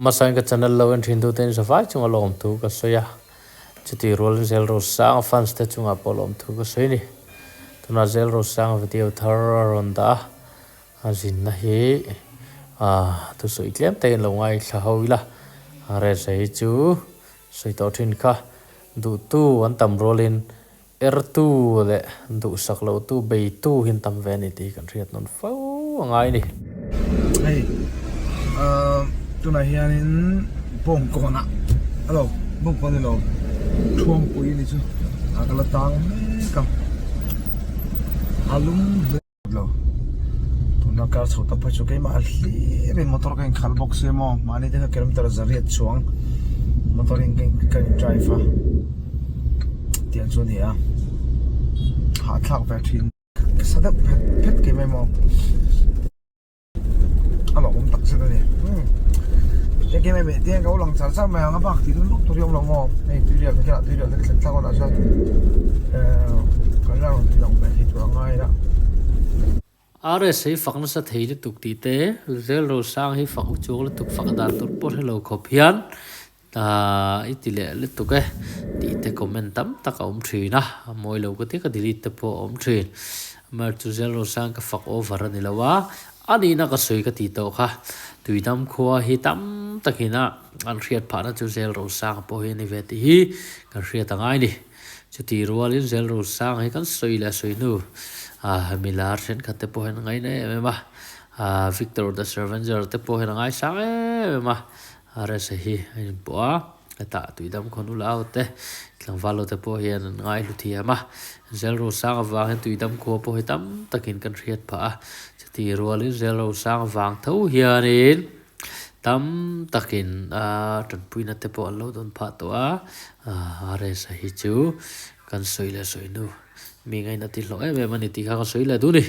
Hmasain ka channel lo en thin tute in zavai chunga lawmthu ka sawi a, chutih rualin Zelrosanga fans te chungah pawh lawmthu ka sawi a ni. Tunah Zelrosanga video thar a rawn dah a, a zinna hi aah thusawi tlem te in lo ngaithla ho ila, rsa hi chu sawi tawh thin kha duhtu an tam rualin Ertu leh duhsak lotu beitu hi an tam ve a ni tih hi kan hriat nawn fo a ngai a ni. Hei tunah hianin bawngkawnah alo bawngkawn ni lo thuampui ni chu a ka la tang mek a a lum hle. Lo. Tuna kar chho ta phei chu keimah hlir in motor ka inkhalh bawk sia maw mahni te kha kilometer zariat chuang motor in ka in drive a tiang chu a ni a hahthlak ve thin ka sa deuh phet phet keimah emaw a lawmawm tak zet a ni umm eng em em te ka lo lang char char mai ang a bak tih lutuk tur hi a awm lo maw hei tuirial te khian tuirial te ka thlen thlak hunah chuan ehh kan la rawn ti lang ve thei tur a ngai la. RS hi fak nasa thei lutuk tih te, Zelrosang hi fak uchuak lutuk fak dan tur pawh hre lo khawp hian ahh i ti leh lutuk e tih te comment tam tak a awm thin a, a mawi lo ka ti ka delete te pawh a awm thin. Amaherawhchu Zelrosang ka fak over a ni lo a, a nihna ka sawi ka tih tawh kha Tuidam khua hi tam takin a an hriat phahna chu Zelrosang pawh hi a ni ve tih hi kan hriat a ngai a ni. Chutih rualin Zelrosang hi kan sawi leh a sawi hnu ah milar thenkhat te pawh hian a ngaina em em a, ah Victor the Servenger te pawh hian a ngaisang em em a. Rsa hi a inpawh a, hetah tuidam khaw nula ho te, tlangval ho te pawh hian an ngaihlu thiam a, Zelrosang avang hian tuidam khua pawh hi tam takin kan hriat phah a, chutih rualin Zelrosang avang tho hianin tam takin tanpuina te pawh an lo dawn phah tawh a, Rsa hi chu kan sawi leh sawi hnu mi ngaihna ti hlawh em em a ni tih kha ka sawi leh duh a ni.